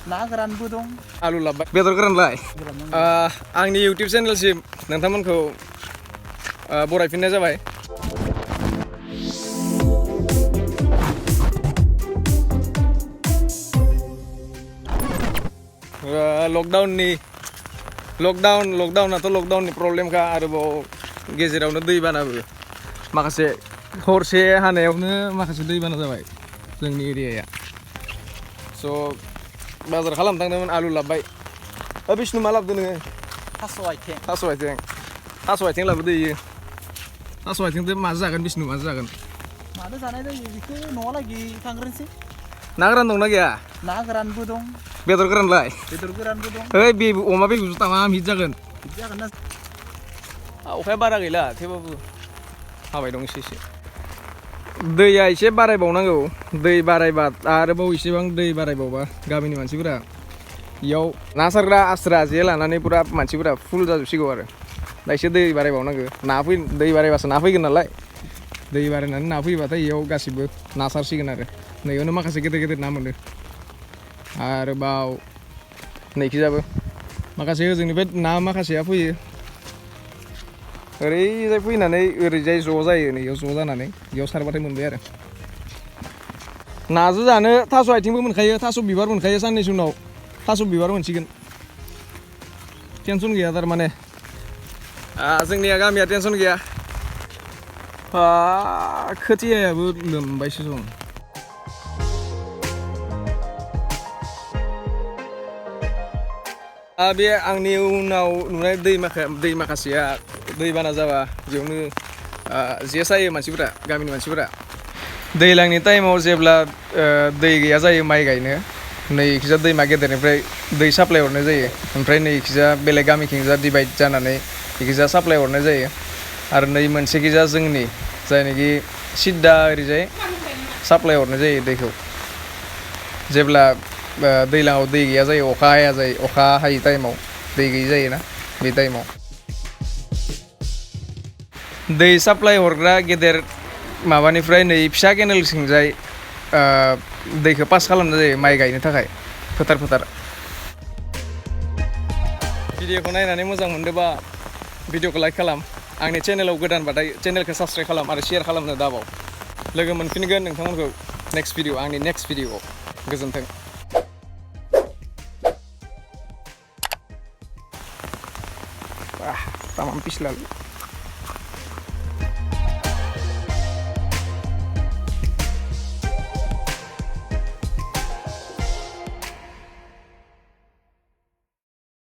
ना गोरानबो दं आलु लाबबाय बेदर गोरानलाय आंनि इउटिउब चेनेलसिम नोंथांमोनखौ बरायफिननाय जाबाय लकडाउनाथ' लकडाउननि प्रब्लेमखा आरोबाव गेजेरावनो दैबानाबो माखासे हरसे हानायावनो माखासे दैबाना जाबाय जोंनि एरियाया स' बाजार खालामनो थांदोंमोन आलु लाबबाय बिष्णु मा लाबोदो नोङो थास' आथिं लाबोदो इयो थास' आथिंजों माजों जागोन बिष्णु माजों जागोन मादो जानाय जायो बेखौ न'आव लागि थांग्रोनोसै ना गोरान दंना गैया ना गोरानबो दं बेदर गोरानलाय बेदर गोरानबो दं ओइ बे अमा बेदरजों तामाम हिट जागोन जागोन ना अखाया बारा गैला थेवबाबो हाबाय दं एसे दैया एसे बारायबावनांगौ दै बारायबा आरोबाव एसेबां दै बारायबावबा गामिनि मानसिफोरा इयाव ना सारग्रा आस्रा जे लानानै पुरा मानसिफोरा फुल जाजोबसिगौ आरो दा एसे दै बारायबावनांगौ दै बारायबासो ना फैगोन नालाय दै बारायनानै ना फैबाथाय इयाव गासिबो ना सारसिगोन आरो नैयावनो माखासे गेदेर ना मोनो आरोबाव नैखिजाबो माखासे ओजोंनिफ्राय ना माखासेया फैयो ओरैजाय फैनानै ओरैजाय ज' जायो नैयाव ज' जानानै इयाव सारबाथाय मोनबाय आरो नाजों जानो थास' आथिंबो मोनखायो थास' बिबार मोनखायो साननैसो उनाव थास' बिबार मोनसिगोन टेनसन गैया थारमाने जोंनिया गामिया टेनसन गैया खोथियायाबो लोमबायसो दं बे आंनि उनाव नुनाय दै माखासेया दैबाना जाबा बेयावनो जे सायो मानसिफोरा गामिनि मानसिफोरा दैज्लांनि टाइमाव जेब्ला दै गैया जायो माइ गायनो नैखिजा दैमा गेदेरनिफ्राय दै साप्लाय हरनाय जायो ओमफ्राय नैखिजा बेलेग गामिखिजा डिभाइड जानानै इखिजा साप्लाय हरनाय जायो आरो नै मोनसेखिजा जोंनि जायनाखि सिद्दा ओरैजाय साप्लाय हरनाय जायो दैखौ जेब्ला दैज्लाङाव दै गैया जायो अखा हायै टाइमाव दै गैयै जायोना बे टाइमाव दै साप्लाय हरग्रा गेदेर माबानिफ्राय नै फिसा केनेलथिंजाय दैखौ पास खालामनाय जायो माइ गायनो थाखाय फोथार भिडिअखौ नायनानै मोजां मोनदोंबा भिडिअखौ लाइक खालाम आंनि चेनेलाव गोदानबाथाय चेनेलखौ साबस्क्राइब खालाम आरो शेयार खालामनो दाबाव लोगो मोनफिनगोन नोंथांमोनखौ आंनि नेक्स्ट भिडिअआव गोजोन्थों tamam pislah